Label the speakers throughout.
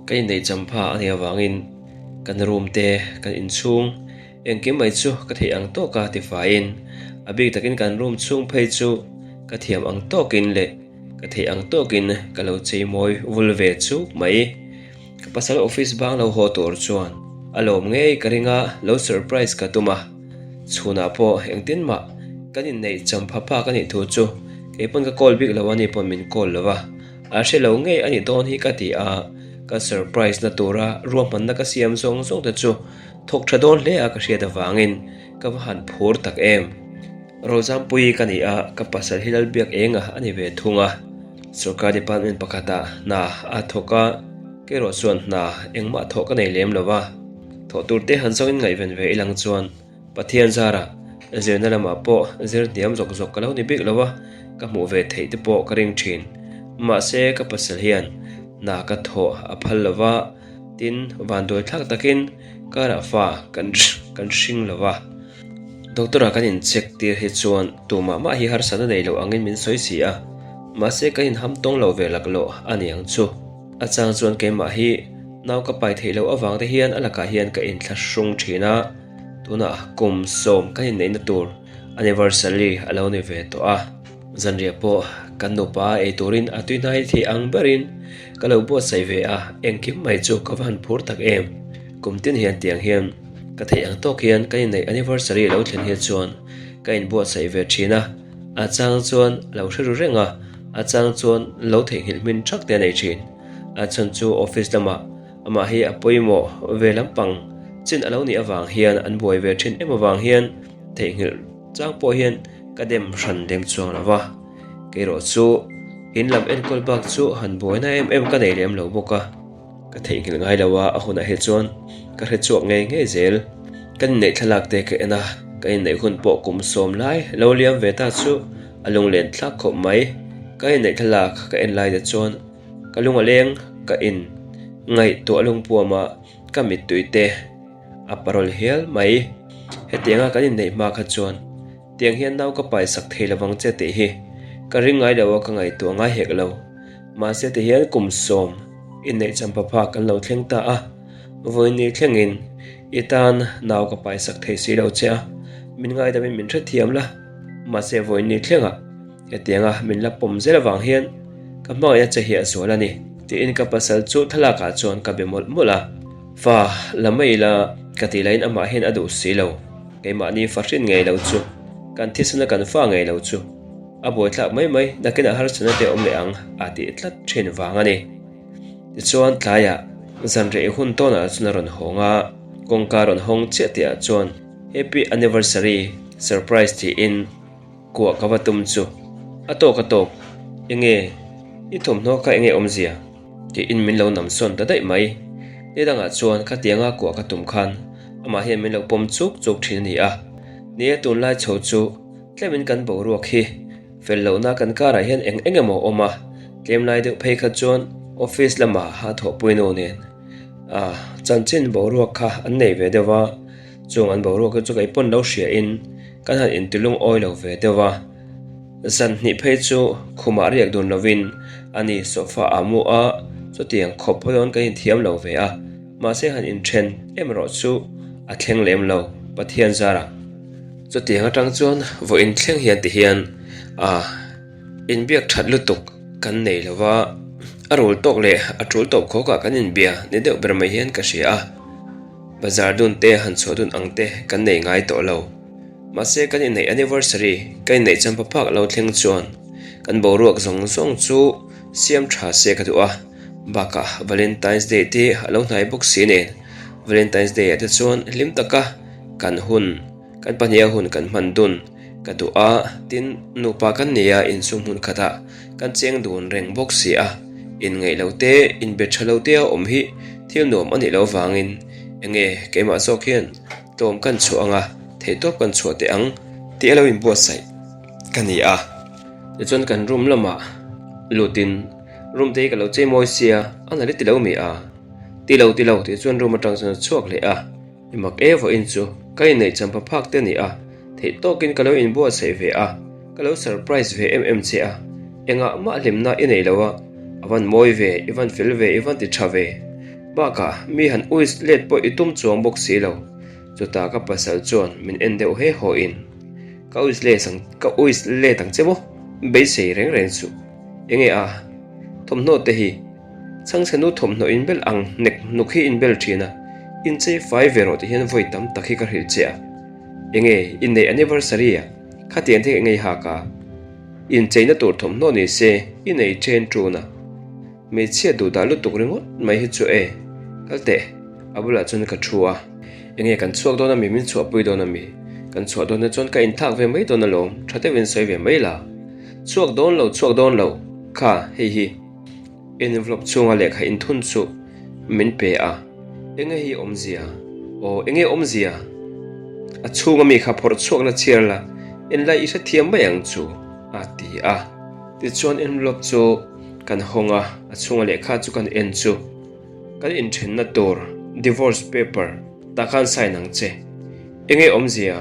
Speaker 1: Ka inneih champha a nih avangin kan room te, kan inchhung engkim mai chu ka theih ang tawka tifaiin a bik takin kan room chhung phei chu ka thiam ang tawkin leh ka theih ang tawkin ka lo chei mawi vul ve chuk mai. Ka pasal office bang lo haw tur chuan a lawm ngei ka ring a, lo surprise ka tum a. Chhunah pawh engtin mah kan inneih champha phak a nih thu chu kei pawn ka call bik lo a ni pawn min call lo va, a hre lo ngei a nih dawn hi ka ti a, ka surprise na tura ruahmanna ka siam zawng zawng te chu thawk tha dawn hle a ka hriat avangin ka va han phur tak em. Rozampui ka ni a, ka pasal hi Lalbiak enga a ni ve thung a, sorkar department pakhatah hna a thawk a, kerawh chuan hna engmah thawh ka nei lem lo va. Thawh tur te han zawngin ngaihven ve ilang chuan Pathian zarah zirna lamah pawh zir hniam zawk zawk ka lo ni bik lo a, ka hmuh ve theih te pawh ka ring thin. Mahse ka pasal hian hna ka thawh a phal lo va, tin vanduai thlak takin karah fa kan kan hring lo va. Doctor-a kan incheck tir hi chuan tumah mah hi harsatna nei lo angin min sawi si a, mahse kan inham tawng lo ve laklawh a ni ang chu. A chang chuan keimah hi nau ka pai theih loh avang te hian a lakah hian ka inthlahrung thin a, tunah kum sawm ka inneihna tur anniversary a lo ni ve tawh a. Zanriah pawh kan nupa ei turin a tuihnai thei ang berin ka lo buatsaih ve a, engkim mai chu ka va han phur tak em. Kum tin hian tiang hian ka theih ang tawk hian ka inneih anniversary a lo thlen hi chuan ka inbuatsaih ve thin a. A chang chuan a lo hre ru reng a, a chang chuan lo theihnghilh hmin thak te a nei thin. A chhan chu office lamah amah hi a pawimawh ve lampang chin a lo nih avang hian an buai ve thin em avang hian theihnghilh chang pawh hian ka dem hran lem chuang lo va. Keirawh chu in lam enkawl bak chu han buaina em em ka nei lem lo bawk a. Ka theihnghilh ngai lo a, a hunah hi chuan ka hre chhuak ngei ngei zel. Kan inneih thlalak te ka en a, ka inneih hun pawh kum sawm lai lo liam ve ta chu a lunglen thlak khawp mai. Ka inneih thlalak ka en lai te chuan ka lung a leng ka in ngaihtuah lungpuam a, ka mittui te a parawl hial mai. Hetianga kan inneih hma kha chuan tiang hian nau ka paisak thei lovang che tih hi ka ring ngai lo a, ka ngaihtuah ngai hek lo. Mahse ti hian kum sawm inneih champa phak kan lo thleng ta a, vawiin thlengin i tan nau ka paisak thei si lo che a, min ngaidamin min hrethiam la, mahse vawiin thlengah hetianga min la pawm zel avang hian ka hmangaihna che hi a zual a ni tiin ka pasal chu thlalakah chuan ka be mawlh mawlh a, fa la mai ila ka tih lahin amah hian a duh si lo, keimahni fa hrin ngei lo chu kan thisena kan fa ngei lo chu. A buaithlak mai mai, nakinah harsatna te awm leh ang a tih tlat thin vang a ni. Tichuan tlaiah zanreh hun tawnah chuan a rawn hawng a, kawngka rawn hawng chiah tihah chuan Happy Anniversary Surprise tiin kuah ka va tum chu a tawk a tawk, Enge i thawmhnaw kha enge awmzia? tiin min lo nam sawn ta daih mai. Ni dangah chuan khatianga kuah ka tum khan amah hian min lo pawm chuk chuk thin a ni a, ni e tunlai chho chu Tlemin kan boruak hi fel lohna kan karah hian eng eng emaw a awm a, tlem lai deuh phei kha chuan office lama ha thawhpui nu nen a chanchin boruak kha an nei ve deuh va, chung an boruak hi chu kei pawn lo hria in kan han inti lungawi lo ve deuh va, zan hnih phei chu khumah riak dun lovin ani sofa ah mu a, chutiang khawp dawn kan inthiam lo ve a, mahse han inthen em erawh chu a thleng lem lo Pathian zarah. Chutiang atang chuan vawiin thleng hian ti hian ah inbiak that lutuk kan nei lo va, a rul tawk leh a tul tawp khawkah kan inbia ni deuh ber mai hian ka hria a, bazar dun te han chhuah dun ang te kan nei ngai tawh lo. Mahse kan inneih anniversary ka inneih champa phak lo thleng chuan kan boruak zawng zawng chu siam tha se ka duh a, bakah Valentine's Day te a lo hnai bawk si nen Valentine's Day ah te chuan hlim taka Kan hun, kan pahniha hun kan hman dun ka duh a, tin nupa kan nei a insum hmun khatah kan cheng dun reng bawk si a, inngaih lo te, inbe tha lo te a awm hi thil nuam a nih loh vangin enge keimah zawk hian tlawm kan chhuah anga theihtawp kan chhuah teh ang tih a lo inbuatsaih ka ni a. Tichuan kan room lamah lutin room te hi ka lo chei mawi sia, a nalh i ti lo mi a? Ti lo ti lo tih chuan room atang chuan a chhuak leh a. I mak e vawiin chu ka inneih champa phak te a ni a, theih tawkin ka lo inbuatsaih ve a, ka lo surprise ve em em che a, engah mah hlimna i nei lo a, a van mawi ve, i van fel ve, i van ti tha ve. Bakah mi han uis let pawh i tum chuang bawk si lo. Chutah ka pasal chuan min en deuh he haw in, Ka uis let ang, ka uis let ang che maw? Beisei reng reng chu enge a thawmhnaw te hi chhangchhe nu thawmhnaw inbel ang hnek hnuk hi inbel thin a, inchei fai ve rawh ti hian vawi tam tak hi ka hrilh che a. Enge inneih anniversary a khatiang te enge i hak a? Incheina tur thawmhnaw ni se i nei chen tun a. Hmeichhia duh dah lutuk ringawt mai hi chu e, kal teh, a bulah chuan ka thu a. Enge kan chhuak dawn ami, min chhuahpui dawn ami? Kan chhuah dawn te chuan ka inthlak ve mai dawn alawm, tha deuhin sawi ve mai la. Chhuak dawn lo, chhuak dawn lo, kha, hei hi. Envelope chhunga lehkha inthun chu min pe a, enge hi awmzia? Aw, enge awmzia? A chhunga mi kha phawrh chhuak la chhiar la, enlai i hrethiam mai ang chu, a ti a. Tichuan envelope chu kan hawng a, a chhunga lehkha chu kan en chu kan inthenna tur divorce paper tah khan sign ang che. Enge awmzia?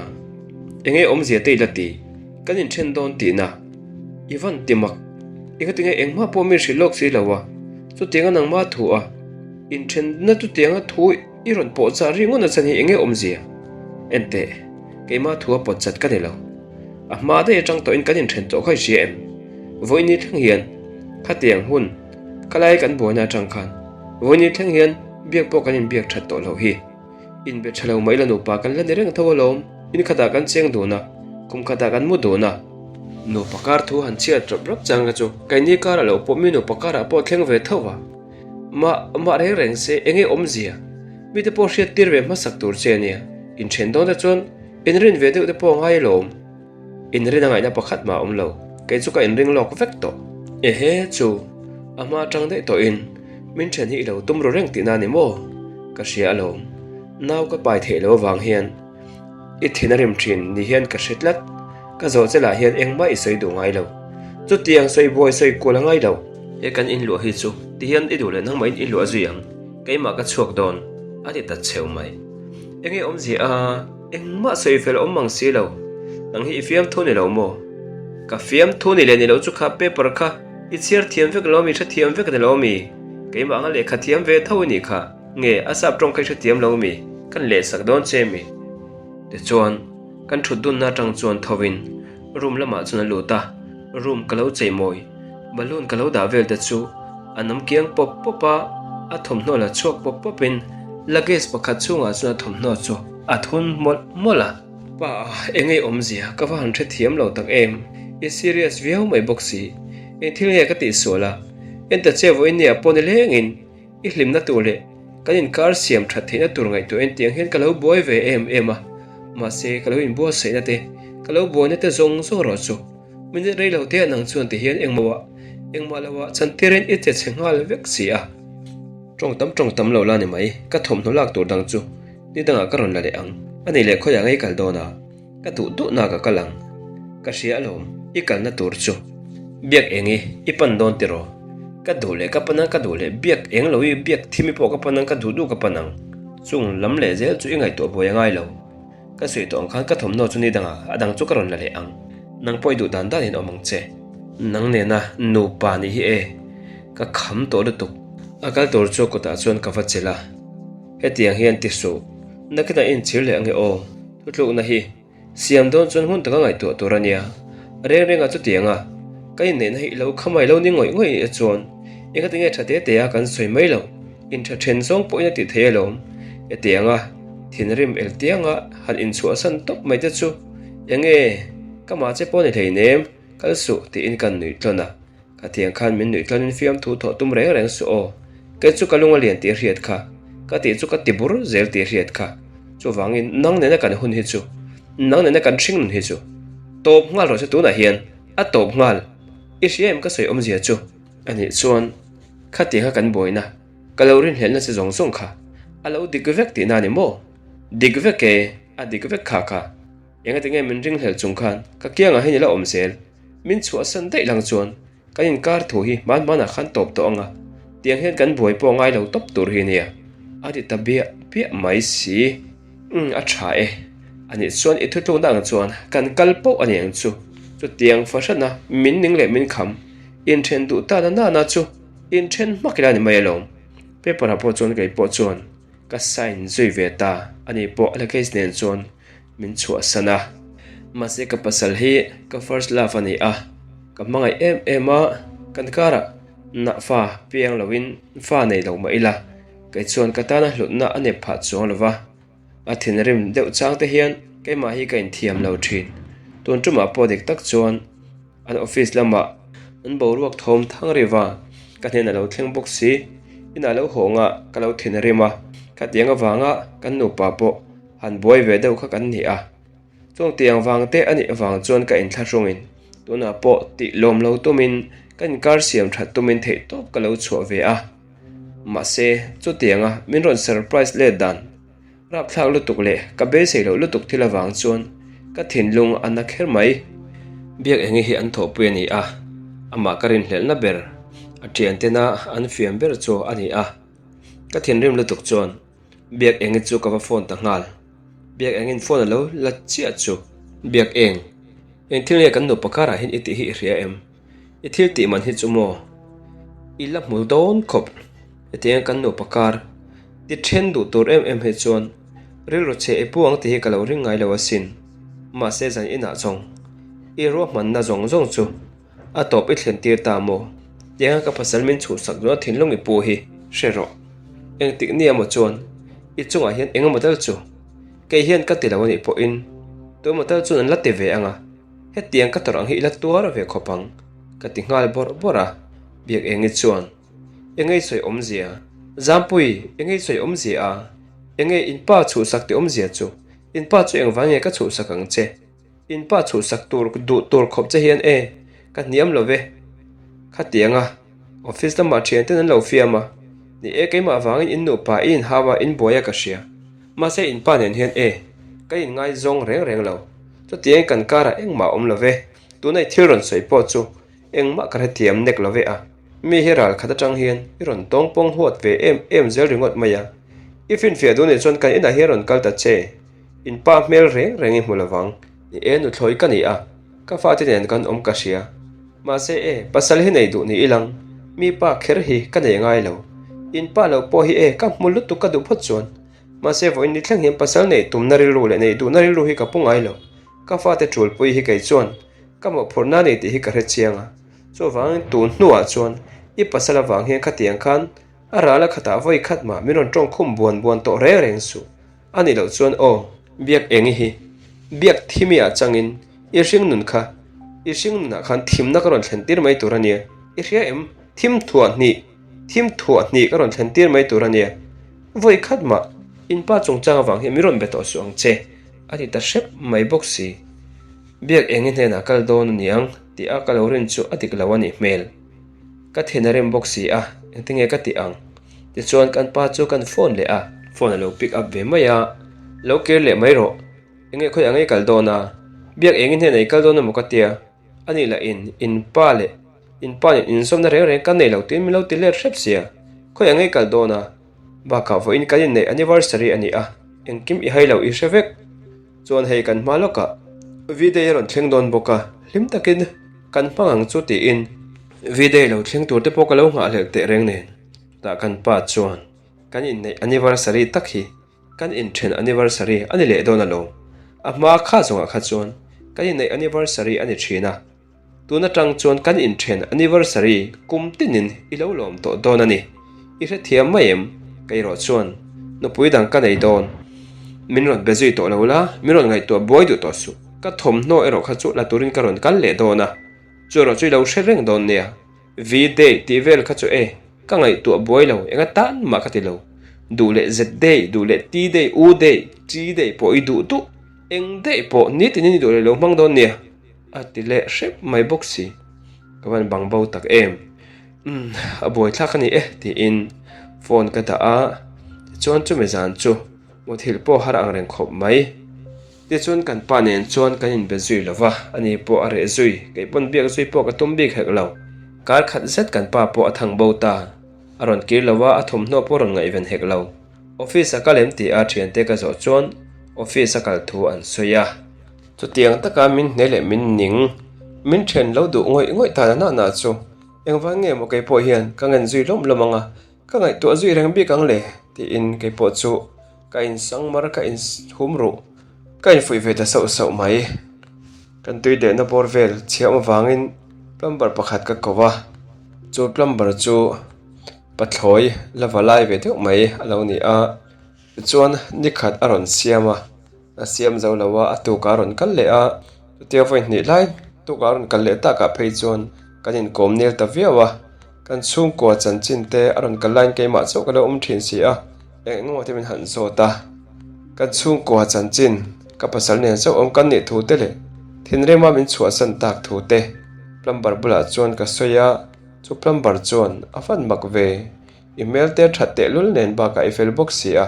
Speaker 1: Enge awmzia te i la ti? Kan inthen dawn tihna i van ti mak. Engatinge engmah pawh mi hrilh lawk si lo a, chutianga nangmah thu a inthenna chutianga thu i rawn pawh chah ri ngawt na chhan hi enge awmzia? Enteh, keimah thu a pawt chat ka ni lo. A hma daih atang tawhin kan inthen tawh kha i hria em? Vawiini thleng hian khatiang hun khalai kan buaina atang khan vawiini thleng hian biak pawh kan inbiak that tawh loh hi. Inbe tha lo mai la nupa kan la ni reng tho alawm, in khatah kan cheng dun a, kum khatah kan mu dun a. Nupa kar thu han chhiat rawp rawp chang kha chu keini karah loh pawh mi nupa karah pawh thleng ve tho va. Mah mah reng reng se enge awmzia? Mite pawh hriat tir ve hmasak tur che ania, inthen dawn te chuan Inrin ve deuh te pawh a ngai alawm. Inrin a ngaihna pakhat mah a awm lo. Kei chu ka inring lawk vek tawh. Ehe chu, a hma atang daih tawhin min then hi i lo tum ru reng tihna a ni maw? Ka hria alawm. Nau ka pai theih loh avang hian i thin a rim thin ni hian ka hre tlat. Ka zawh che lah hian engmah i sawi duh ngai lo. Chutiang sawi buai sawi kual a ngai lo. He kan inluah hi chu tihian i duh leh nangmahin i luah zui ang. Keimah ka chhuak dawn a ti ta cheu mai. Enge awmzia a? Engmah sawi fel awm mang si lo. Nang hi i fiamthu ni lo maw? Ka fiamthu ni leh ni lo chu kha paper kha i chhiar thiam vek lo mi, hre thiam vek ni lo mi? Keimah anga lehkha thiam ve tho i nih kha. Nge a sap tawng kha i hre thiam lo mi? Kan lehsak dawn che mi? Tichuan, kan thut dunna atang chuan tho in room lamah chuan a lut a, room ka lo chei mawi, balloon ka lo dah vel te chu a nam kiang pawp pawp a, a thawmhnaw la chhuak pawp pawp in luggage pakhat chhungah chuan a thawmhnaw chu a thun mawlh mawlh a. Pa, eng ei awmzia ka va han hrethiam lo tak em, i serious viau mai bawk si, eng thil nge ka tihsual a, en ta che vawiin nia pawh ni lengin I hlimna tur leh kan inkar siam that theihna tur ngaihtuah en tiang hian ka lo buai ve em em a, mahse ka lo inbuatsaihna te, ka lo buaina te zawng zawng erawh chu minute rei lo te a nang chuan ti hian engmah engmah lo ah chantirin i che chhe nghal vek si a. Tawng tam tawng tam lo la ni mai, ka thawmhnaw lak tur dang chu ni dangah ka rawn la leh ang, a nih leh khawiah ngei kal dawn a? Ka duh duhna ka kal ang. Ka hria alawm, i kalna tur chu. Biak eng i, i pan dawn tiraw? Ka duh leh ka pan ang, ka duh leh biak eng lo i, biak thim i pawh ka pan ang, ka duh duh ka pan ang. Chung lam leh zel chu i ngaihtuah buai a ngai lo. Ka sawi tawh ang khan ka thawmhnaw chu ni dangah a dang chu ka rawn la leh ang. Nang pawh i duh dan danin awm ang che. Nang nena nupa nih hi e, ka kham tawh lutuk. A kal tur chu kawtah chuan ka va chelh a. Hetiang hian ti suh. Nakinah i inchhir leh ange aw. Thutlukna hi siam dawn chuan hun taka ngaihtuah tur a nia. Reng rengah chutiang a, ka inneihna hi i lo kham a i lo ni ngawih ngawih e chuan engati nge tha te te a kan sawi mai lo, intha then zawng pawhin a tih thei alawm. Hetiang a, thinrim el tianga han inchhuahsan tawp mai te chu enge ka mah che pawh ni hleinem, kal suh tiin kan nuih tlawn a. Khatiang khan min nuih tlanin fiamthu thawh tum reng reng suh aw. Kei chu ka lung a lian tih hriat kha. Ka tih chu ka ti bur zel tih hriat kha. Chuvangin nang nena kan hun hi chu, nang nena kan hring nun hi chu tawp nghal rawh se tunah hian a tawp nghal. I hria em ka sawi awmzia chu? Anih chuan khatianga kan buaina ka lo rinhlelhna che zawng zawng kha a lo dik vek tihna a ni maw? Dik vek e, a dik vek kha kha. Engati nge min ringhlel chung khan ka kiangah hian i la awm zel? Min chhuahsan daih lang chuan kan inkar thu hi hman hmanah khan tawp tawh ang a, tiang hian kan buai pawh ngai lo tawp tur hi nia, a ti ta biah biah mai si. Umm a tha e, anih chuan i thutlukna ang chuan kan kal poh a ni ang chu. Chutiang fahrana min ning leh min kham, inthen duh ta na nana chu inthen hmak ila ni mai alawm. Paper ah pawh chuan kei pawh chuan ka sign zui ve ta, ani pawh a luggage nen chuan min chhuahsan a. Mahse ka pasal hi ka first love a ni a, ka hmangaih em em a, kan karah nah fa piang loin fa nei lo mah ila, kei chuan ka tana hlutna a nep phah chuang lo va. A thinrim deuh chang te hian keimah hi ka inthiam lo thin. Tun tumah pawh dik tak chuan an office lamah an boruak thawm thang riva ka hnen a lo thleng bawk si. Inah lo haw ngah ka lo thinrim a, khatiang avanga kan nupa pawh han buai ve deuh kha kan ni a. Chuang tiang vang te a nih avang chuan ka inthlahrungin tunah pawh tih lawm lo tumin ka inkar siam that tumin theihtawp ka lo chhuah ve a. Mahse, chutianga min rawn surprise let dan rapthlak lutuk leh ka beisei loh lutuk thil avang chuan ka thinlung a na kher mai. Biak enge hi an thawhpui a ni a, amah ka rinhlelhna ber, a thiantena an fiam ber chu a ni a. Ka thinrim lutuk chuan Biak enge chu ka va phone ta nghal. Biak engin phone a lo la chiah chu. Biak eng, eng thil nge kan nupa karah hian i tih hi i hria em? I thil tih man hi chu maw? I la hmu dawn khawp. Hetianga kan nupa kar ti then duh tur em em hi chuan rilru chhe i pu ang tih hi ka lo ring ngai lo asin. Mahse zan inah zawng i ruahmanna zawng zawng chu a tawp i thlen tir ta maw? Tianga ka pasal min chhuhsak duhna thinlung i pu hi hre rawh. Engtik nia maw chuan i chungah hian eng emaw tal chu kei hian ka ti lo anih pawhin tu emaw tal chuan an la ti ve ang a. Hetiang ka tawrh ang hi i la tuar ve khawp ang, ka ti nghal bawrh bawrh a. Biakengi chuan, Engei sawi awmzia? Zampui, engei sawi awmzia a? Engei in pa chhuhsak ti awmzia chu? In pa chu engvang nge ka chhuhsak ang che? In pa chhuhsak tur duh tur khawp che hian e, ka hniam lo ve. Khatianga office lamah thianten an lo fiam a, ni e keimah vangin in nupa i inhau a, in buai a ka hria. Mahse in pa nen hian e, ka inngaizawng reng reng lo. Chutiangin kan karah engmah a awm lo ve. Tuna i thil rawn sawi pawh chu engmah ka hrethiam nek lo ve a. Mi hi ral khat atang hian i rawn tawng pawng huat ve em em zel ringawt mai a. I finfiah duh nih chuan kan inah hian rawn kal ta che. In pa hmel reng reng i hmu lo vang. Ni e nuthlawi ka ni a, ka fate nen kan awm ka hria. Mahse e, pasal hi nei duh ni ilang, mi pa kher hi ka nei ngai lo. In pa lo pawh hi e, ka hmu lutuk ka duh phawt chuan. Mahse vawiin ni thleng hian pasal neih tumna rilru leh neih duhna rilru hi ka pu ngai lo. Ka fate ṭulpui hi kei chuan ka mawhphurhna nei tih hi ka hre chiang a. Chuvangin tun hnuah chuan i pasal avang hian khatiang khan a ral a khatah vawi khat mah min rawn ṭawng khum buan buan tawh reng reng suh. A nih loh chuan aw, biak eng i hi? Biak thimi ah changin i hring nun kha i hring nunah khan thimna ka rawn thlen tir mai tur a nia. I hria em? Thim thuah hnih, thim thuah hnih ka rawn thlen tir mai tur a nia. Vawi khat mah in pa chungchang avang hian min rawn be tawh suh ang che, a ti ta hrep mai bawk si. Biak eng i hnenah kal dawn a niang tih a ka lo rin chu a dik lo a nih hmel. Ka thin a rem bawk si a, engtinge ka tih ang? Tichuan kan pa chu kan phone leh a. Phone a lo pick up ve mai a, Lo kir leh mai rawh, enge khawi ang i kal dawn a? Biak eng i hnenah i kal dawn emaw ka tia, ani lah in in pa leh in pa nen inzawmna reng reng ka nei lo tiin min lo ti let hrep sia, khawi ang i kal dawn a? Bakah vawiin kan inneih anniversary a ni a, engkim i hai lo i hre vek. Chuan hei kan hma lawkah V-day a rawn thleng dawn bawk a, hlim takin kan hmang ang chu tiin V-day lo thleng tur te pawh ka lo nghahhlelh teh reng nen tah kan pa chuan kan inneih anniversary tak hi kan inthen anniversary a ni leh dawn alawm. A hma kha zawngah kha chuan kan inneih anniversary a ni thin a. Tun atang chuan kan inthen anniversary kum tinin i lo lawm tawh dawn a ni. I hrethiam mai em? Kei erawh chuan nupui dang ka nei dawn. Min rawn be zui tawh lo la, min rawn ngaihtuah buai duh tawh suh. Ka thawmhnaw erawh kha chu la turin ka rawn kal leh dawn a, chu erawh chu i lo hre reng dawn nia. V-day tih vel kha chu e, ka ngaihtuah buai lo, enga tan mah ka ti lo. Duh leh Z-day, duh leh T-day, U-day, T-day pawh i duh duh, eng day pawh nitinin i duh leh lo hmang dawn nia. A ti leh hrep mai bawk si. Ka van bang bo tak em. Umm, a buaithlak a ni e tiin phone ka dah a, tichuan chumi zan chu muthilh pawh har ang reng khawp mai. Tichuan kan pa nen chuan kan inbe zui lo va, ani pawh a reh zui, kei pawn biak zui pawh ka tum bik hek lo. Kar khat zet kan pa pawh a thang bo ta. A rawn kir lo a, a thawmhnaw pawh rawn ngaihven hek lo. Office a kal em ti a thiante ka zawh chuan office a kal thu an sawi a. Chutiang taka min hne leh min ning, min then lo duh ngawih ngawih ta na na chu engvang nge maw kei pawh hian ka ngen zui lawm lawm ang a. Ka ngaihtuah zui reng bik ang le? tiin kei pawh chu ka insangmar ka inhum ruh, ka infuih ve ta sauh sauh mai. Kan tui dehna bawr vel chhiah awm avangin plumber pakhat ka ko a, chu plumber chu pathlawi la va lai ve deuh mai a lo ni a, tichuan nikhat a rawn siam a. A siam zo lo a, a tukah a rawn kal leh a, chutia vawi hnih lai tukah a rawn kal leh takah phei chuan kan inkawm nel ta viau a, kan chhungkua chanchin te a rawn kal laiin keimah chauh ka lo awm thin si a, eng eng emaw te min han zawt a, kan chhungkua chanchin ka pasal nen chauh awm kan nih thu te leh thinrema min chhuahsan tak thu te plumber bulah chuan ka sawi a, chu plumber chuan a fan mak ve, i hmel te that tehlul nen bakah i fel bawk si a.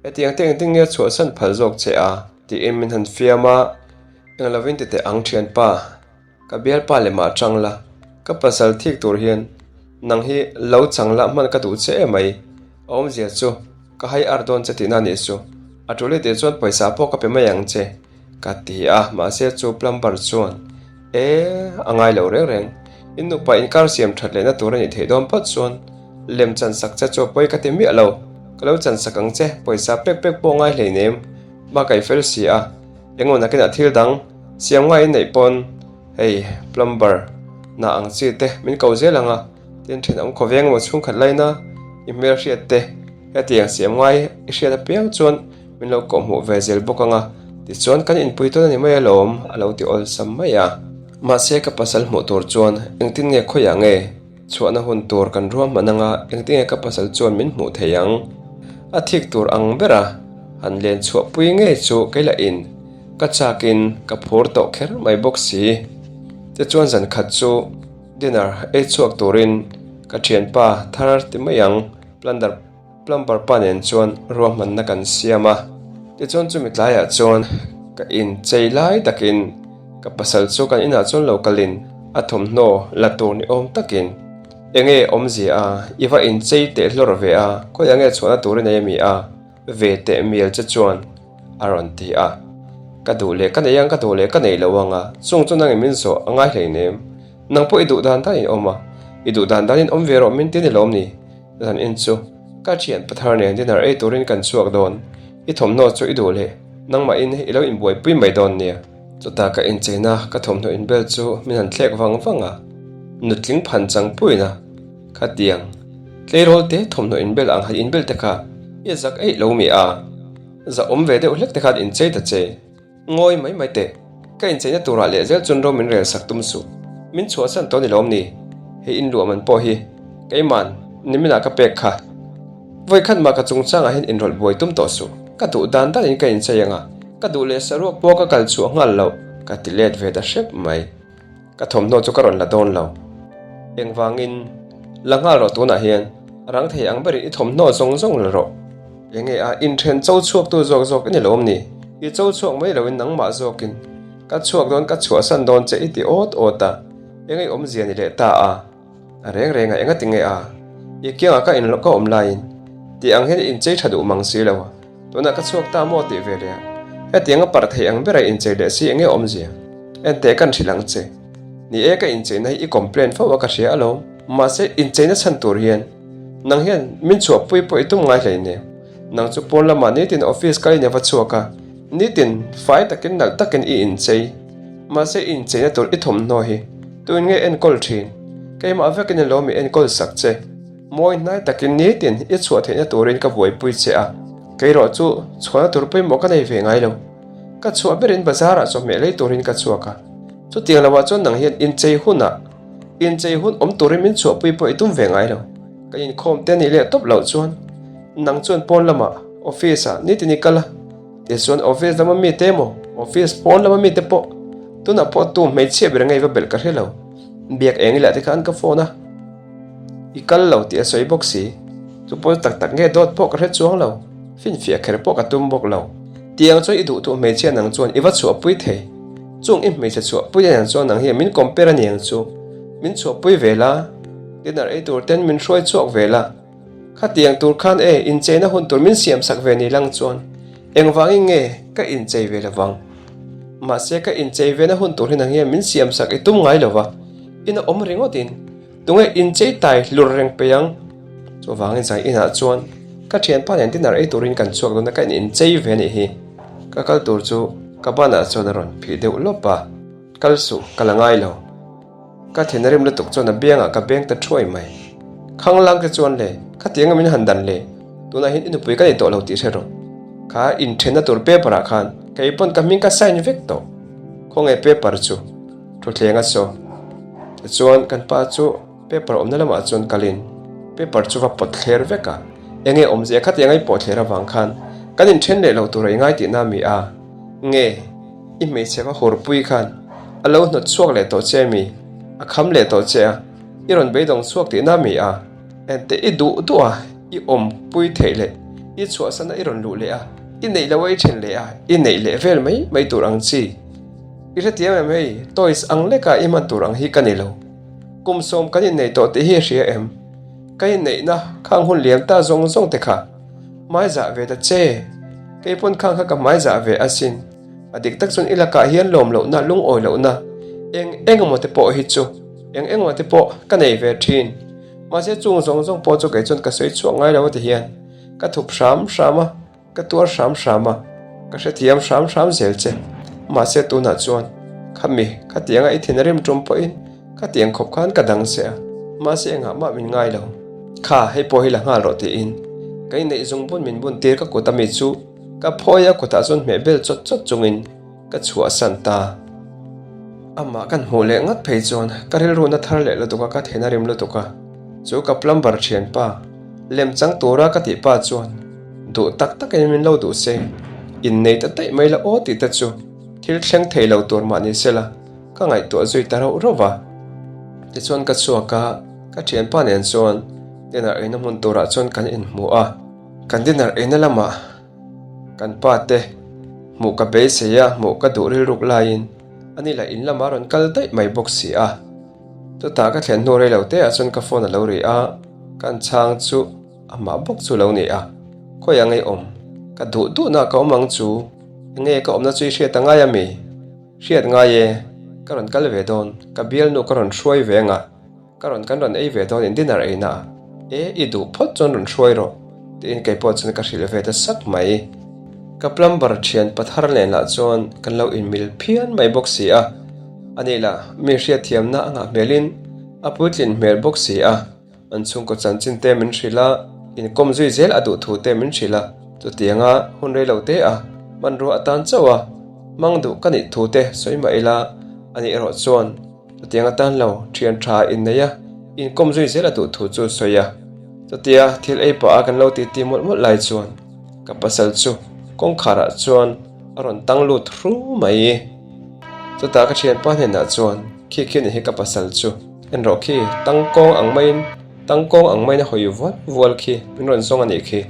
Speaker 1: Hetiang te engtin nge chhuahsan phal zawk che a? Tiin min han fiam a, Eng lovin ti teh ang thianpa, ka bialpa leh mah chang la, ka pasal thik tur hian nang hi lo chang la hman ka duh che emai, a awmzia chu ka hai ar dawn che tihna nih chu, a tul i tih chuan pawisa pawh ka pe mai ang che, ka ti a, mahse chu plumber chuan E, a ngai lo reng reng, in nupa inkar siam that lehna tur a nih theih dawn phawt chuan lem chan sak che chu a pawi ka ti miah lo, ka lo chan sak ang che, pawisa pek pek pawh ngai hleinem, bak a i fel si a, engemaw nakinah thil dang siam ngai in neih pawn hei plumber na ang chi te min ko zel ang a, tin thenawm khawveng emaw chhungkhat laina i hmelhriat te hetiang siam ngai i hriat apiang chuan Min lo kawhhmuh ve zel bawk ang a, tichuan kan inpui tawn a ni mai alawm, a lo ti awlsam mai a. Mahse ka pasal hmuh tur chuan engtin nge khawiah nge chhuahna hun tur kan ruahman anga engtin nge ka pasal chuan min hmuh thei ang? A thik tur ang bera han len chhuahpui ngei chu kei lah in ka chakin ka phur tawh kher mai bawk si. Tichuan zan khat chu dinner ei chhuak turin ka thianpa thar ti mai ang plunder Plumber pa nen chuan ruahmanna kan siam a, tichuan chumi tlaiah chuan ka inchei lai takin ka pasal chu kan inah chuan lo kalin a thawmhnaw la tur ni awm takin enge awmzia a, i va inchei teh hlawr ve a, khawiah nge chhuahna tur i nei ami a, ve teh mial che chuan a rawn ti a, ka duh leh ka nei ang ka duh leh ka nei lo ang a, chung chu nangin min zawh a ngai hleinem, nang pawh i duh dan danin awm a, i duh dan danin awm ve rawh min ti ni lawm ni? Zan in chu ka thian pathar nen dinner ei turin kan chhuak dawn, i thawmhnaw chu i duh leh nangmah in i lo inbuaipui mai dawn nia. Chutah ka incheina ka thawmhnaw inbel chu min han thlek vang vang a, nutling phan chang puiin a khatiang tleirawl te thawmhnaw inbel ang han inbel te kha i zak eih lo mi a, zahawm ve deuh hlek te khan inchei ta che. Ngawi mai mai teh, ka incheina turah leh zel chuan ro min rel sak tum suh. Min chhuahsan tawh ni lawm ni? Hei in luah man pawh hi keiman niminah ka pek kha. Vawikhat mah ka chungchangah hian inrawlh buai tum tawh suh. Ka duh dan danin ka inchei ang a, ka duh leh saruak pawh ka kal chhuah nghal loh, ka ti let ve ta hrep mai. Ka thawmhnaw chu ka rawn la dawn lo. Engvangin? La nghal rawh tunah hian rang thei ang berin i thawmhnaw zawng zawng la rawh. Enge a inthen cho chhuaktu zawk zawk i ni lo ni? I cho chhuak mai loin nangmah zawkin ka chhuak dawn ka chhuahsan dawn che i ti awt awt a, enge i awmzia ni leh ta a? A reng reng a, enga tinge a? I kiangah ka in ka awm laiin tih ang hian i inchei tha duh mang si lo a, tunah ka chhuak ta maw tih ve leh a, hetiang a parh theih ang bera inchei leh si enge awmzia? Enteh kan hrilh ang che. Ni e ka incheina hi i complain fo a ka hria alawm, mahse incheina chhan tur hian nang hian min chhuahpui pawh i tum ngai hleinem, nang chu pawn lamah nitin office kal in a va chhuak a, nitin fai takin nalh takin i inchei. Mahse i incheina tur i thawmhnaw hi tuin nge enkawl thin? Keimah vekin ilo mi enkawl sak che. Mawi hnai takin nitin i chhuah theihna turin ka buaipui che a, kei rawh chu chhuahna tur pawimawh ka nei ve ngai lo. Ka chhuah berin bazar ah chawhmeh lei turin ka chhuak a, chutiang lohah chuan nang hian inchei hunah inchei hun awm turin min chhuahpui pawh i tum ve ngai lo. Ka inkhawm te nih leh tawp loh chuan nang chuan pawn lamah office ah nitin i kal a, Tichuan office lama mite emaw office pawn lama mite pawh tunah pawh tu hmeichhia ber ngei va belh ka hre lo. Biak eng ila te khan ka phone a, i kal lo tih a sawi bawk si. Chu pawn tak tak nge dawt pawh ka hre chuang lo, finfiah kher pawh ka tum bawk lo. Tiang chuan i duh duh hmeichhia nang chuan i va chhuahpui thei. Chung i hmeichhe chhuahpui aniang chuan nang hian min compare aniang chu min chhuahpui ve la, dinner ei tur ten min hruai chhuak ve la. Khatiang tur khan e incheina hun tur min siam sak ve ni lang chuan engvangin nge ka inchei ve lovang? Mahse ka inchei vena hun tur hi nang hian min siam sak i tum ngai lova, ina awm ringawtin tunge inchei tai hlur reng pei ang? Chuvangin zan inah chuan ka thianpa nen dinner ei turin kan chhuak dawn a, ka inchei ve a nih hi. Ka kal tur chu ka banah chuan a rawn phih deuh lawp a, Kal suh, ka la ngai lo. Ka thin a rim lutuk chuan a biangah ka beng ta thuai mai. Khanglang te chuan le, khatianga min han dan le, tunah hian i nupui ka nei tawh lo tih hre rawh. Kha inthenna tur paper ah khan kei pawn ka hming ka sign vek tawh. Khawnge paper chu? Thutthleng a saw. Tichuan kan pa chu paper awmna lamah chuan kalin paper chu va pawt thler vek a. Enge awmzia khatianga i pawh thler avang khan kan inthen leh lo tur a i ngai tihna mi a? Nge? I hmeichhe va hurpui khan a lo hnawt chhuak leh tawh che mi? A kham leh tawh che a, i rawn beidawng chhuak tihna mi a? Enteh i duh duh a, i awmpui theih leh i chhuahsana i rawn luh leh a, i neih loh a i then leh a, i neih leh vel mai mai tur ang chi. I hrethiam em hei, toys ang leka i hman tur ang hi ka ni lo. Kum sawm kan innei tawh tih hi i hria em? Ka inneihna khang hun liam ta zawng zawng te kha hmai zah ve ta che. Kei pawn khang kha ka hmai zah ve asin. A dik tak chuan i lakah hian lawm lohna, lungawi lohna eng eng emaw te pawh hi chu eng eng emaw te pawh ka nei ve thin. Mahse chung zawng zawng pawh chu kei chuan ka sawi chhuak ngai lo a ti hian ka thup hram hram a, ka tuar hram hram a, ka hrethiam hram hram zel che. Mahse tunah chuan khami khatianga i thin a rim tum pawhin Khatiang khawp khan ka dang che a, mahse engah mah min ngai lo. Kha, hei pawh hi la nghal rawh tiin ka inneih zung bun min bun tir ka kut ami chu ka phawi a kutah chuan hmeh bel chawt chawt chungin ka chhuahsan ta. Amah kan hmuh leh ngat phei chuan ka rilruna thar leh lutuk a, ka then a rim lutuk a, chu ka plumber thianpa lem chang tura ka tih pa chuan duh tak takin min lo duh se, innei ta daih mai la aw tih te chu thil thleng thei lo tur mah ni sela. Ka ngaihtuah zui ta rauh rauh va. Tichuan ka chhuak a, ka thianpa nen chuan dinner eina hmun turah chuan kan inhmu a. Kan dinner eina lamah kan pa te hmuh ka beisei a, hmuh ka duh rilruk laiin ani lah in lamah a rawn kal daih mai bawk si a. Chutah ka thlen hnu rei lo te ah chuan ka phone a lo ri a, kan chhang chu amah bawk chu lo ni a. Khawiah ngei awm? Ka duh duhna ka awm ang chu, enge ka awmna chu i hriat angai ami? Hriat ngai e, ka rawn kal ve dawn, ka bialnu ka rawn hruai ve anga, ka rawn kan rawn ei ve dawn in dinner eina a, e i duh phawt chuan rawn hruai rawh, tiin kei pawh chuan ka hrilh ve ta sak mai. Ka plumber thian pathar nen lah chuan kan lo inmil phian mai bawk si a, ani lah mi hriatthiamna a ngah hmelin a puitlin hmel bawk si a. An chhungkaw chanchin te min hrilh a, inkawm zui zel a duh thu te min hrilh a, chutianga hun rei lo te a, hmanrua atan chauh a, hmang duh ka nih thu te sawi mah ila, ani erawh chuan chutiang atan lo thian tha innei a, inkawm zui zel a duh thu chu sawi a. Chutia thil ei pah a kan lo titi mawlh mawlh lai chuan ka pasal chu kawngkhar ah chuan a rawn tang lut hru mai. Chutah ka thianpa hnenah chuan khi khi ni hi ka pasal chu. En rawh khi, tangkawng ang maiin, tangkawng ang maiin a hawi vual vual khi, min rawn zawng a nih khi.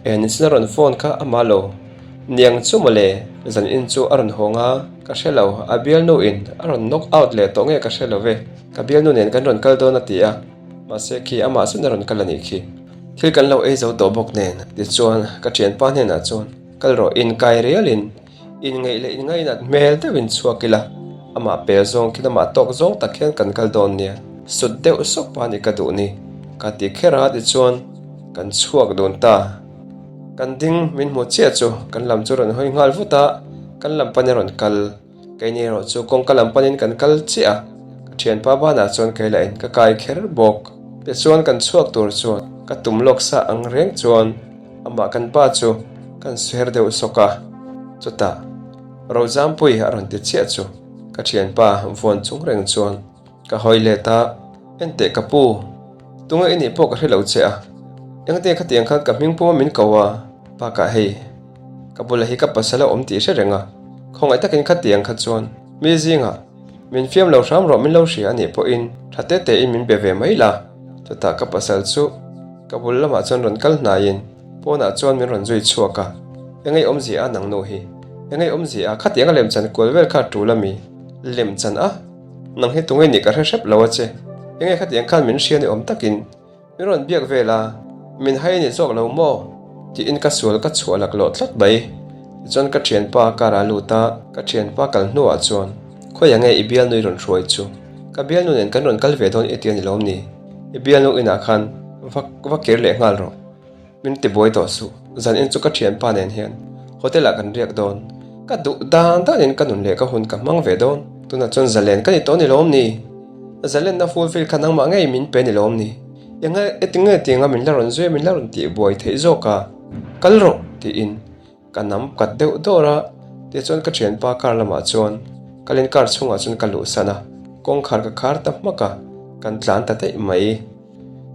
Speaker 1: E, nichin a rawn phone kha a mah lo. Niang chu mawle, zan in chu a rawn hawng a, ka hre lo, a bialnu in a rawn knock out leh tawh nge ka hre lo ve, ka bialnu nen kan rawn kal dawn a ti a, mahse khi amah chuan a rawn kal a nih khi. Thil kan lo ei zo tawh bawk nen, tichuan ka thianpa hnenah chuan kal rawh inkai rialin, Inngeih leh inngainat hmel deuhin chhuak ila, amah pel zawng khian amah tawk zawng tak hian kan kal dawn nia, sut deuh sawk pa ni ka duh ni, ka ti kher a tichuan kan chhuak dun ta. Kan ding min hmu chiah chu kan lam chu rawn hawi nghal vut a, kan lam panin a rawn kal. Keini erawh chu kawngka lam panin kan kal chiah a, ka thianpa banah chuan kei lahin ka kai kher bawk. Tichuan kan chhuak tur chuan ka tum lawk sa ang reng chuan Amah kan pa chu kan suher deuh sawk a, chutah Rozampui a rawn ti chiah chu ka thianpa vuan chung reng chuan ka hawi let a, Enteh ka pu, tunge i nih pawh ka hre lo che a, engte khatiang khan ka hming puma min ko a, bakah hei ka bulah hi ka pasal a awm tih hre reng a, khawngaih takin khatiang kha chuan mi zingah min fiam lo hram rawh min lo hria a nih pawhin tha te tein min be ve mai la. Chutah ka pasal chu ka bul lamah chuan rawn kal hnaiin pawnah chuan min rawn zui chhuak a, Engei awmzia a nang nu hi? Engei awmzia a? Khatiang a lemchan kual vel kha a tul a mi? Lemchan a? Nang hi tunge nih ka hre hrep lo a che. Engei khatiang khan min hria ni awm takin min rawn biak vel a, min hai a ni zawk lo maw? Tiin ka sual ka chhuah laklawh tlat mai. Tichuan ka thianpa car ah lut a, ka thianpa kal hnuah chuan Khawiah nge i bialnu i rawn hruai chu? Ka bialnu nen kan rawn kal ve dawn i ti a ni lawm ni? I bialnu inah khan Va va kir leh nghal rawh. Min ti buai tawh suh. Zan in chu ka thianpa nen hian hotel ah kan riak dawn. Ka duh dan dan in ka nun leh ka hun ka hmang ve dawn. Tunah chuan zalen ka ni tawh ni lawm ni? Zalenna fulfill kha nangmah ngei min pe ni lawm ni? Enge eti nge tianga min la rawn zui a min la rawn tih buai theih zawk a? Kal rawh tiin Ka nam kat deuh dawr a, tichuan ka thianpa car lamah chuan kalin car chhungah chuan ka luhsan a, kawngkhar ka khar ta hmak a, kan tlan ta daih mai.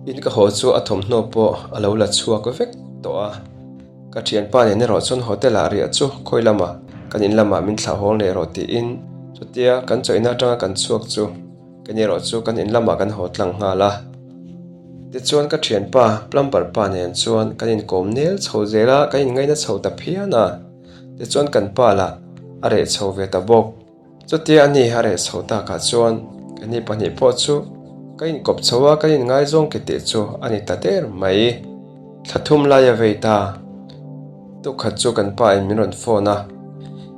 Speaker 1: In ka haw chu a thawmhnaw pawh a lo la chhuak vek tawh a, ka thianpa nen erawh chuan hotel ah riah chu khawi lamah kan in lamah min thlah hawng leh rawh tiin chutia kan chawihna atanga kan chhuak chu Kan erawh chu kan in lamah kan haw tlang nghal a. Tichuan ka thianpa plumber pa nen chuan kan inkawm nel chho zel a, kan inngaina chho ta phian a. Tichuan kan pa lah a reh chho ve ta bawk. Chutia ani a reh chho takah chuan keini pahnih pawh chu ka inkawp chho a, kan inngaizawng ke tih chu a ni ta der mai. Thla thum lai a vei ta. Tukhat chu kan pa in min rawn phone a,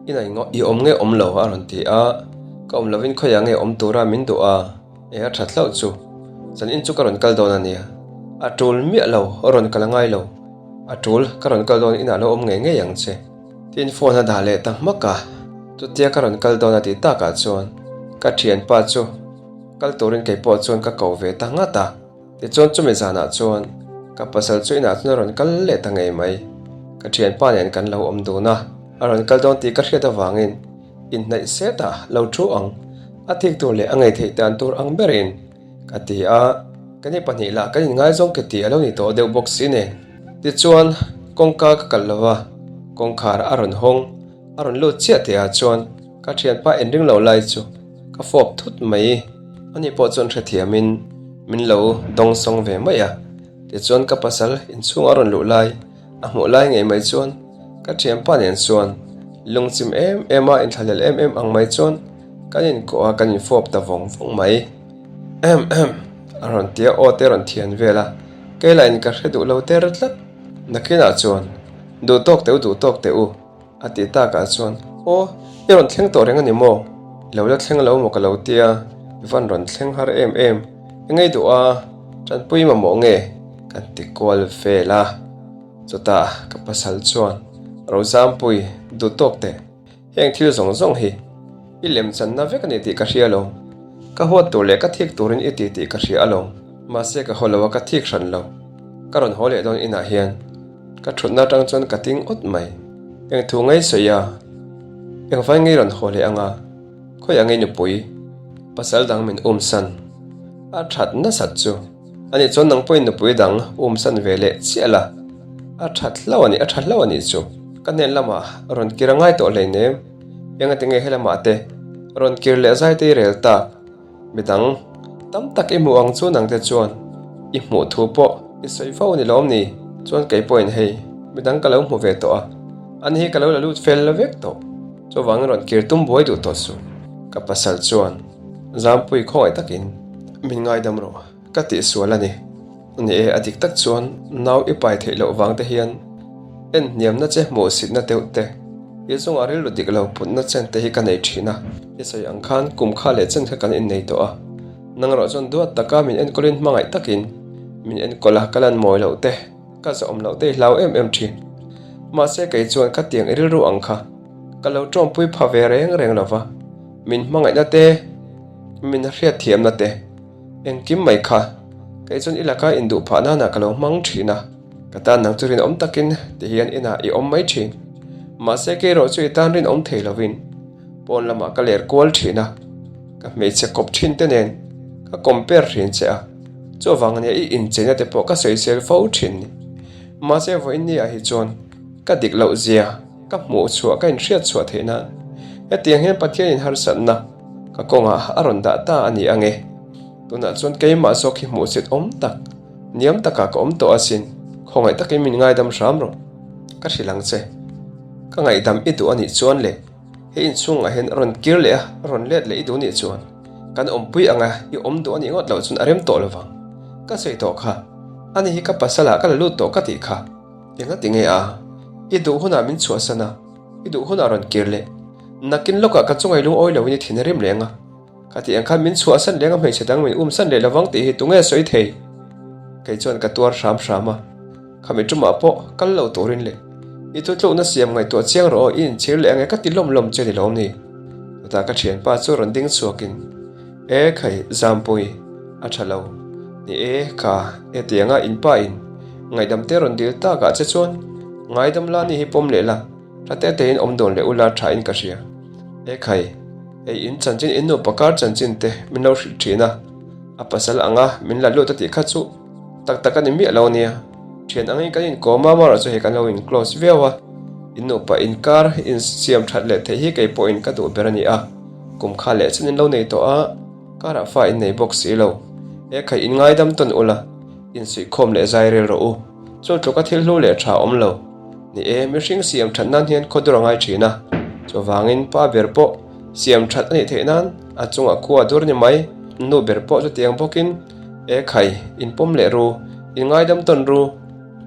Speaker 1: Inah i awm nge awm lo a rawn ti a, ka awm lovin khawiah nge awm tura min duh a, eng a that hlauh chu, zan in chu ka rawn kal dawn a nia, a tul miah lo a rawn kal a ngai lo, a tul ka rawn kal dawn inah lo awm ngei ngei ang che. Tiin phone a dah leh ta hmak a, chutia ka rawn kal dawn a tih takah chuan ka thianpa chu kal turin keipawh chuan ka ko ve ta ngat a. Tichuan chumi zanah chuan ka pasal chu inah chuan a rawn kal leh ta ngei mai. Ka thianpa nen kan lo awm dun a, a rawn kal dawn tih ka hriat avangin inhnaih set ah lo thu ang, a thik tur leh a ngei theih dan tur ang berin ka ti a, kan i pahnih lah kan inngaizawng ke tih a lo ni tawh deuh bawk si nen. Tichuan kawngka ka kalh lo va, kawngkhar a rawn hawng, a rawn lut chiah tih ah chuan ka thianpa inring lo lai chu ka fawp thut mai. Ani pawh chuan hrethiamin min lo dawngsawng ve mai a, tichuan ka pasal inchhung a rawn luh lai a hmuh lai ngei mai chuan ka thianpa nen chuan lungchim em em a inthlahlel em em ang mai chuan kan inkuah a kan infawp ta vawng vawng mai. Ehem ehem a rawn ti a aw te a rawn thian vel a, kei lah in ka hre duh lo ter tlat. Nakinah chuan duh tawk teh u duh tawk teh u. A tih takah chuan, Aw, i rawn thleng tawh reng a ni maw? I lo la thleng lo maw ka lo tia, i van rawn thleng har em em, i ngei duh a, tanpui mamawh nge? Kan ti kual vel a. Chutah ka pasal chuan, Rozampui, duh tawk teh, heng thil zawng zawng hi i lem channa vek a ni tih ka hria lo. Ka huat tur leh ka thik turin i ti tih ka hria alawm. Mahse ka haw lo a, ka thik hran lo. Ka rawn haw leh dawn inah hian. Ka thutna atang chuan ka ting awt mai. Eng thu ngei sawi a? Eng vai ngei rawn haw leh anga? Khawi ang i nupui? Pasal dang min um san. A that nasat chu. Ani chuan nang pawhin nupui dang um san ve leh chiah la. A that hlauh a ni, a tha hlauh a nih chu. Ka hnen lamah rawn kir a ngai tawh hleinem. Engati nge helamah te rawn kir leh zai te i rel tak? Midang tam tak i hmuh ang chu nangte chuan i hmuh thu pawh i sawi fo ni lawm ni? Chuan kei pawhin hei midang ka lo hmu ve tawh a, ani hi ka lo la lut fel la vek tawh. Chuvangin rawn kir tum buai duh tawh suh. Ka pasal chuan Zampui khawngaih takin min ngaidam rawh ka tihsual a ni. Ni e, a dik tak chuan nau i pai theih loh vang te hian en hniamna che hmuh sitna deuh te, i chungah rilru dik lo putna chen te hi ka nei thin a. I sawi ang khan kum kha leh chen kha kan innei tawh a, nang erawh chuan duat taka min enkawlin hmangaih takin min enkawl a, ka lan mawi loh te, ka zawm loh te i hlau em em thin. Mahse kei chuan khatiang i rilru ang kha ka lo tawmpui pha ve reng reng lo va, min hmangaihna te, min hriatthiamna te, Engkim mai kha, kei chuan i laka induh phah nana ka lo hmang thin a, ka tan nang chu rinawm takin ti hian inah i awm mai thin. Mahse kei erawh chu i tan rinawm thei lovin pawn lamah ka ler kual thin a, ka hmeichhe kawp thin te nen ka compare thin che a, chuvang ania i incheina te pawh ka sawisel fo thin ni. Mahse vawiin ni ah hi chuan ka dik loh zia ka hmuh chhuah ka inhriat chhuah theih nan hetiang hian Pathianin harsatna Ka kawngah a rawn dah ta a ni ang e. Tunah chuan keimah zawk hi hmuhsit awm tak, niam takah ka awm tawh asin. Khawngaih takin min ngaidam hram rawh. Ka hrilh ang che. Ka ngaihdam i duh a nih chuan le, he inchhungah hian rawn kir leh a, rawn let leh i duh nih chuan kan awmpui ang a, i awm duh a nih ngawt loh chuan a rem tawh lo vang. Ka sawi tawh kha. Ani hi ka pasalah ka la lut tawh ka tih kha. Engati nge a? I duh hunah min chhuahsan a. I duh hunah rawn kir leh. Nakin lawkah ka chungai lungawi loin i thin a rim leng a. Khati ang khan min chhuahsan leng a hmeichhe dang min umsan leh lovang tih hi tunge sawi thei? Kei chuan ka tuar hram hram a, khami tumah pawh kal lo turin leh i thutlukna siam ngaihtuah chiang rawh aw, i inchhir leh ange ka ti lawm lawm che ni lawm ni? Chutah ka thianpa chu rawn ding chhuakin, E khai, Zampui, a tha lo. Ni e, kha, hetianga in pa in ngaihdam te rawn dil takah che chuan ngaidam la ni hi pawm leh la, tha te tein awm dawn leh ula tha in ka hria. E khai, hei in chanchin in nupa kar chanchin te min lo hrilh thin a. A pasal anga min la lut a tih kha chu tak tak a ni miah lo ania. Thian angin kan inkawm a, amaherawh chu hei kan lo in close viau a. In nupa inkar in siam that leh theih hi kei pawhin ka duh ber a ni a. Kum kha leh chen in lo nei tawh a, karah fa in nei bawk si lo. He khaih in ngaidam tawn ula, insuihkhawm leh zai rel rawh u. Chu tluka thil hlu leh tha awm lo. Ni e, mihring siam that nan hian khaw dur a ngai thin a. Chuvangin pa ber pawh siam that a nih theih nan a chungah khua dur ni mai. Nu ber pawh chutiang bawkin, E khai, in pawm leh ru, in ngaidam tawn ru,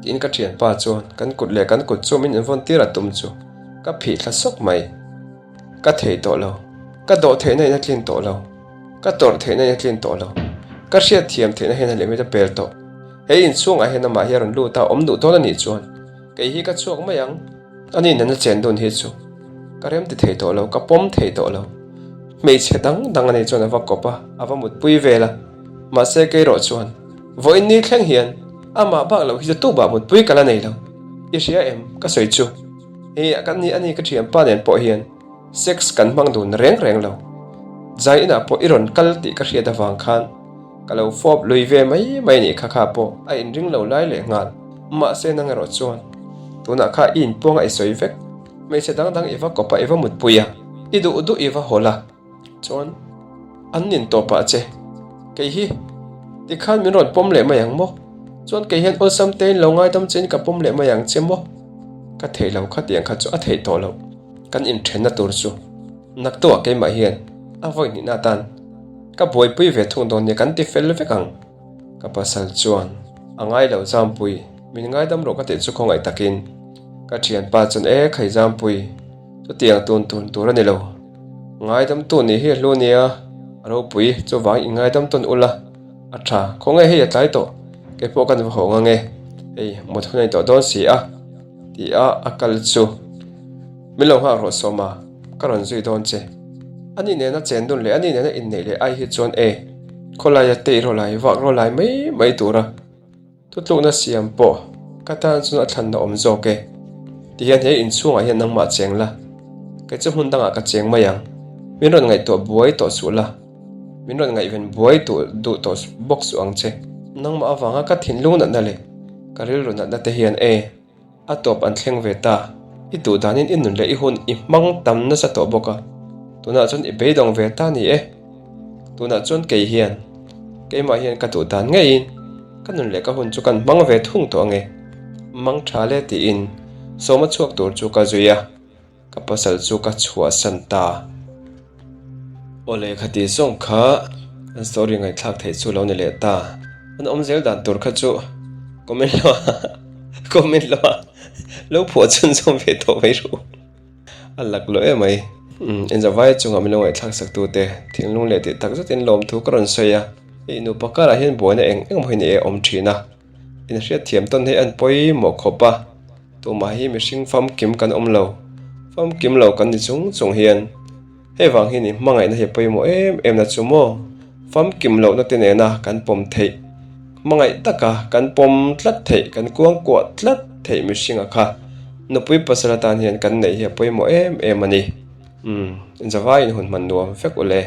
Speaker 1: tiin ka thianpa chuan kan kut leh kan kut chu min invawn tir a tum chu ka phih thla sawk mai. Ka thei tawh lo. Ka dawh theihna in a tlin tawh lo. Ka tawrh theihna in a tlin tawh lo. Ka hriat thiam theihna hian a limit a pel tawh. He inchhungah hian amah hi a rawn lut a, awm duh dawn a nih chuan kei hi ka chhuak mai ang. Ani nana chen dun hi chu ka rem ti thei tawh lo, ka pawm thei tawh lo. Hmeichhe dang dang a nih chuan a va kawp a, a va mutpui vel a. Mahse kei rawh chuan vawiin ni thleng hian amah bak loh hi chu tubah mutpui ka la nei lo. I hria em? Ka sawi chu. Hei kan ni a ni ka thianpa nen pawh hian sex kan hmang dun reng reng lo. Zai inah pawh i rawn kal tih ka hriat avang khan ka lo fawp lui ve mai mai nih kha kha pawh a inring lo lai leh nghal. Mahse nang erawh chuan tunah kha i inpuanga i sawi vek. Hmeichhe dang dang i va kawp a i va mutpui a, i duh duh i va hawl a. Chuan an nin tawh pah che. Kei hi tikhan min rawn pawm leh mai ang maw? Chuan kei hian awlsam tein lo ngaidam chein ka pawm leh mai ang che maw? Ka theih lo khatiang kha chu a theih tawh loh. Kan inthenna tur chu naktuah keimah hian a vawi hnihna atan ka buaipui ve thung dawn nia kan ti fel vek ang. Ka pasal chuan a ngai lo Zampui, min ngaidam rawh ka tih chu khawngaih takin ka thianpa chuan e khai Zampui, chutiang tun tun tur a ni lo. Ngaidamtu nih hi a hlu nia, a ropui, chuvang i ngaidam tawn ula, a tha, khawnge hei a tlai tawh, kei pawh kan va hawng ange, hei mut hun a ni tawh dawn si a, ti a a kal chu min lo nghak rawh sawm a, ka rawn zui dawn che. Ani nena chen dun leh ani nena inneih leh ai hi chuan e, khawlaia tei rawlai vak rawlai mai mai tura. Thutlukna siam pawh ka tan chuan a thlanna awm zawk e. Tihian he inchhungah hian nangmah cheng la, kei chu hmun dangah ka cheng mai ang. Min rawn ngaihtuah buai tawh suh la, min rawn ngaihven buai duh tawh bawk suh ang che. Nangmah avanga ka thinlung natna leh ka rilru natna te hian e. A tawp an thleng ve ta. I duh danin i nun leh i hun i hmang tam nasa tawh bawk a, tunah chuan i beidawng ve ta ni e. Tunah chuan kei hian, keimah hian ka duh dan ngeiin ka nun leh ka hun chu kan hmang ve thung tawh ange. Mang tha le tiin sawma chhuak tur chu ka zui a. Ka pasal chu ka chhuahsan ta. Awle khati zawng kha an story ngaihthlak theih chu lo ni leh ta. An awm zel dan tur kha chu comment lo a comment lo a lo phuah chhun zawm ve tawh mai ru. A lak lo emai. Umm Enzavai chungah min lo ngaihthlak sak tu te thinlung leh tih tak zetin lawmthu ka rawn sawi a. Hei nupa karah hian buaina eng eng maw hi ni e awm thin a. Inhriatthiam tawn hi an pawimawh khawp a, tumah hi mihring famkim kan awm lo, famkim lo kan ni chung chung hian hei vang hi ni hmangaihna hi a pawimawh em em na chu maw, famkim lohna te nena kan pawm theih, hmangaih taka kan pawm tlat theih, kan kuangkuah tlat theih mihringa kha nupui pasal atan hian kan neih hi a pawimawh em em a ni. Umm, zavaiin hun hman nuam vek ule.